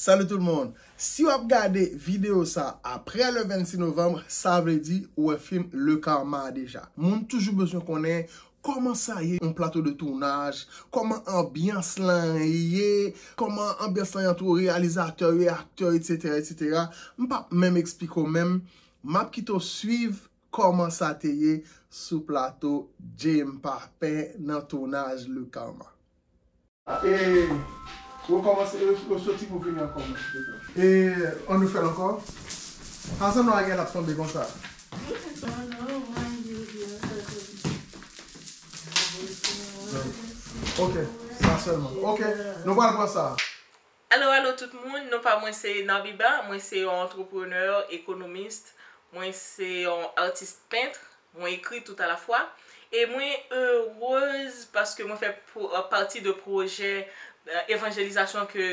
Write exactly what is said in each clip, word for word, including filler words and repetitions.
Salut tout le monde. Si w ap gade videyo sa apre le vennsis novanm, sa vle di ou wè fim Le Karma a deja. Moun toujou bezwen konnen kòman sa ye yon plato de tounaj, kòman anbyans lan ye, kòman anbyans lan ye ant reyalizatè yo, aktè, etsetera, etsetera. M p ap menm eksplike w menm. M ap kite w swiv kòman sa te ye sou plato Jay M Papin nan tounaj Le Karma. E, yo kòmanse, yo, yo soti pou vini ankò, mwen. E, ann nou fè l ankò. Sa sanble yon bagay l ap tonbe konsa. Ok, sa sèlman. Ok, nou pral pran sa. Alo, alo tout moun, non pa mwen se Nabiba, mwen se yon antreprenè, ekonomis, mwen se yon atis pent, mwen ekri tout alafwa. E mwen erez paske mwen fè pati de pwojè, euh, evanjelizasyon ke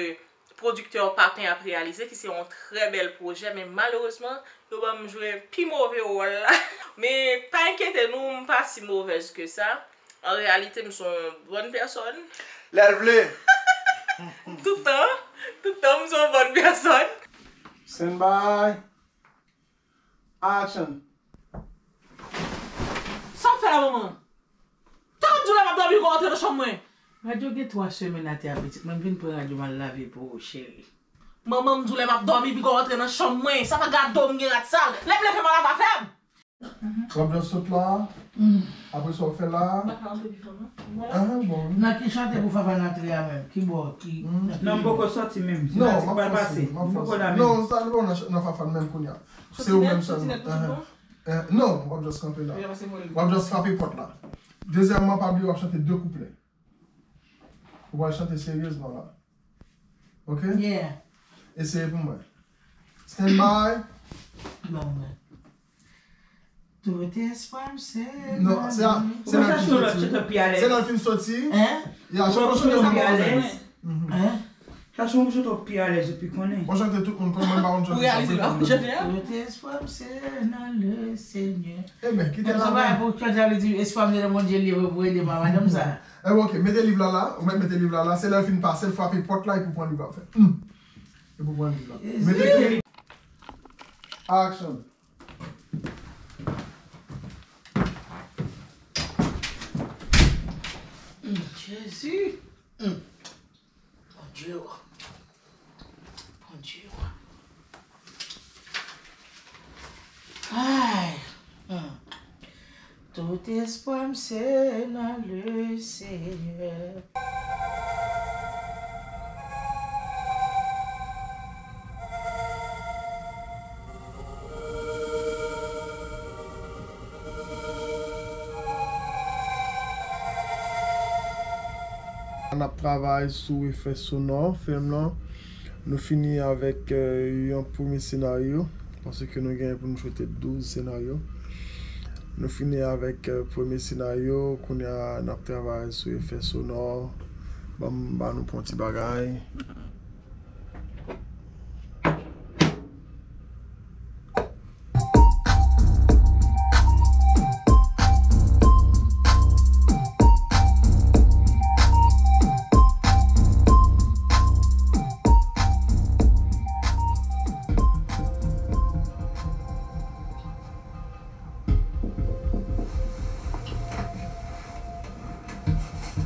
pwodiktè Papin ap reyalize, ki se yon trè bèl pwojè, men malerezman, yo ban m jwe pi move wòl la. Men pa enkyete nou, m pa si movèz ke sa. An reyalite, m se yon bòn pèsòn. Lè l vle. Tout tan, tout tan, m se yon bòn pèsòn. Stand by. Action. Sa w ap fè la, manman? Tan m di w la m ap dòmi, ou antre nan chanm mwen. Radyo gen twa semèn atè a, pitit. Mwen m vin pran radyo m al lave pou ou, cheri. Manman, m di w lè m ap dòmi, piga w antre nan chanm mwen. Sa pa gade w m gen rad sal. Lè m leve m al lave afè m. W ap just sot la. Apre sa w fè la. Ah, bon. Nan ki chante pou Fafan antre a menm? Ki bò? Ki... Non, m poko sòti menm. Se nan ti pral pase. M poko la menm. Non, sa li bon nan, nan Fafan menm kounye a. Se ou menm sèlman. Eh, non, w ap just kanpe la. W ap just frape pòt la. Dezyèmman, pa bliye w ap chante de kouplè. Ou pral chante seryezman la. Ok? Yeah. Eseye pou mwen. Stand by. Bon, mwen. Tout espwa m se... Non, se a, se lè l fin soti. Se lè l fin soti. Hein? Ya, se lè l fin soti. Hein? Chache yon kote w pi alèz epi konnen. Bon, chante tout moun konn mwen pa konn chante sa. Ou reyalize l pa konn chante a? Tout espwa m se nan le Senyè. Ebyen, kite l la. Pou chante a, li di espwa m se nan Bondye, li vre pou ede m a madanm sa. Ebyen, ok, mete liv la la, ou mèt mete liv la la, se lè l fin pase, l frape pòt la epi w pran liv la fè. Hmm. Epi w pran liv la. Mete liv. Action. Hmm, Jezi. Hmm. Bondye, wa. Bondye, wa. Ay. Hmm. Tout espwa m se nan le Senyè. N ap travay sou efè sonò fim lan. Nou fini avèk, euh, yon premye senaryo, paske nou genyen pou nou choute douz senaryo. Nou fini avèk, euh, premye senaryo, kounye a n ap travay sou efè sonò. Ban m ba nou pou yon ti bagay.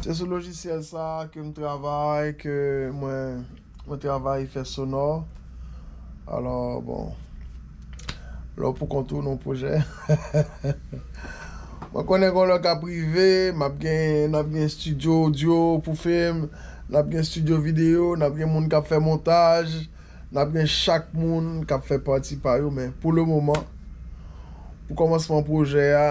Se sou lojisyèl sa ke m travay, ke mwen, mwen travay efè sonò. Alò, bon, lè w pou kont ou nan pwojè. Mwen konnen gen yon lè k ap rive, m ap gen, n ap gen estidyo odyo pou fim, n ap gen estidyo videyo, n ap gen moun k ap fè montaj, n ap gen chak moun k ap fè pati pa yo, men pou le moman, pou kòmansman pwojè a,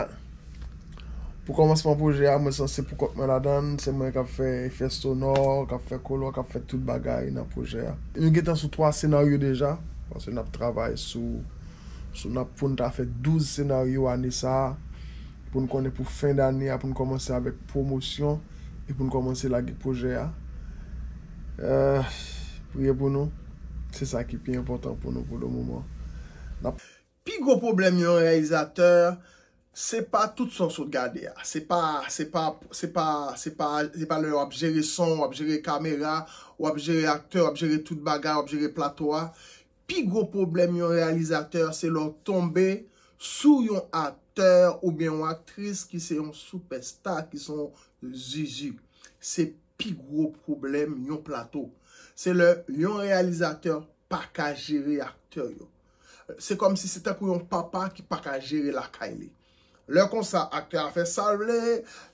pou kòmansman pwojè a, mwen sanse pou kont mwen ladan l, se mwen k ap fè efè sonò, k ap fè kolò, k ap fè tout bagay nan pwojè a. Nou gentan sou twa senaryo deja, paske n ap travay sou, sou, n ap, pou n ta fè douz senaryo ane sa a, pou n konnen pou fen dane a, pou n kòmanse avèk pwomosyon, e pou n kòmanse lage pwojè a. Euh, priye pou nou. Se sa ki pi enpòtan pou nou pou le moman. N ap... Pi gwo pwoblèm yon reyalizatè, Se pa tout sa w sot gade a. Se pa, se pa, se pa, se pa, se pa lè w ap jere son, w ap jere kamera, w ap jere aktè, w ap jere tout bagay, w ap jere plato a. Pi gwo pwoblèm yon reyalizatè, se lè w tonbe sou yon aktè oubyen yon aktris ki se yon soupèsta, ki se yon zizi. Se pi gwo pwoblèm yon plato. Se lè yon reyalizatè pa ka jere aktè yo. Se kòmsi se tankou yon papa ki pa ka jere lakay li. Lè konsa, aktè a fè sa l vle,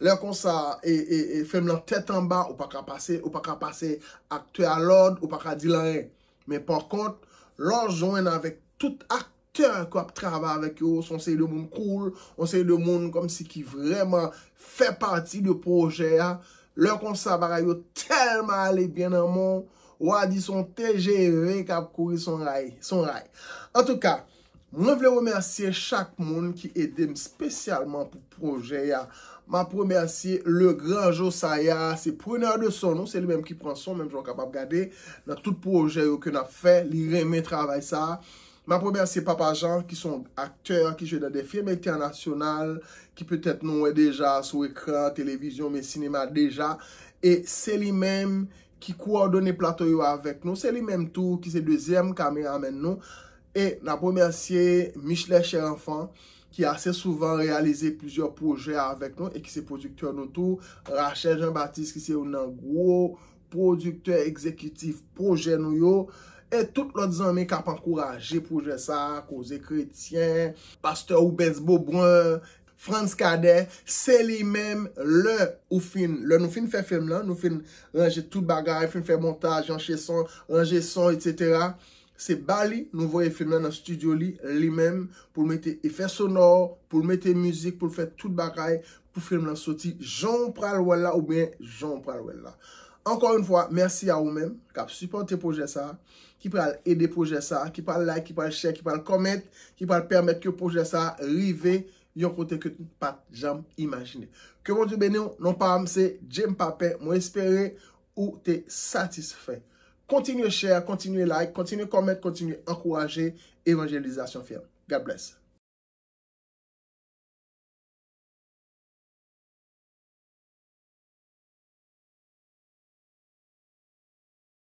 lè konsa, e, e, e, fèm nan tèt anba, ou pa ka pase, ou pa ka pase aktè a lòd, ou pa ka di l anyen. Men pa kont, lè w jwenn avèk tout aktè ke w ap travay avèk yo, se yon seri de moun cool, yon seri de moun kòmsi ki vrèman fè pati de pwojè a. Lè konsa, bagay yo tèlman ale byen nan men w, w a di se yon T G V k ap kouri, se yon ray, se yon ray. Antouka, mwen vle remèsye chak moun ki ede m espesyalman pou pwojè a. M ap remèsye Legrand Josiah, se prenè de son nou, se li menm ki pran son, menm jan w kapab gade nan tout pwojè yo ke n ap fè, li renmen travay sa a. M ap remèsye Papa Jean, ki se yon aktè ki jwe nan de fim entènasyonal, ki petèt nou wè deja sou ekran televizyon, men sinema deja. E se li menm ki kowòdone plato yo avèk nou. Se li menm tou ki se dezyèm kameramèn nou. E n ap remèsye Michelet Cherenfant, ki ase souvan reyalize plizyè pwojè avèk nou e ki se pwodiktè nou tou. Rachel Jean Baptiste, ki se youn nan gwo pwodiktè egzekitif pwojè nou yo. E tout lòt zanmi k ap ankouraje pwojè sa a, Koze Kretyen, Pastè Rubens Beaubrun, Frantz Cadet, se li menm lè ou fin, lè nou fin fè fim lan, nou fin ranje tout bagay, fin fè montaj, ranche son, ranje son, etsetera. Se ba li, nou voye fim lan nan estidyo li, li menm, pou l mete efè sonò, pou l mete mizik, pou l fè tout bagay, pou fim lan soti jan w pral wè l la, oubyen jan w pral wè l la. Ankò yon fwa, mèsi a ou menm k ap sipòte pwojè sa a, ki pral ede pwojè sa a, ki pral like, ki pral share, ki pral comment, ki pral pèmèt ke pwojè sa a rive yon kote ke nou pa t janm imajine. Ke Bondye beni w, non pa m se James Papin, mwen espere ou te satisfè. Kontinye share, kontinye like, kontinye comment, kontinye ankouraje evanjelizasyon fim. God bless.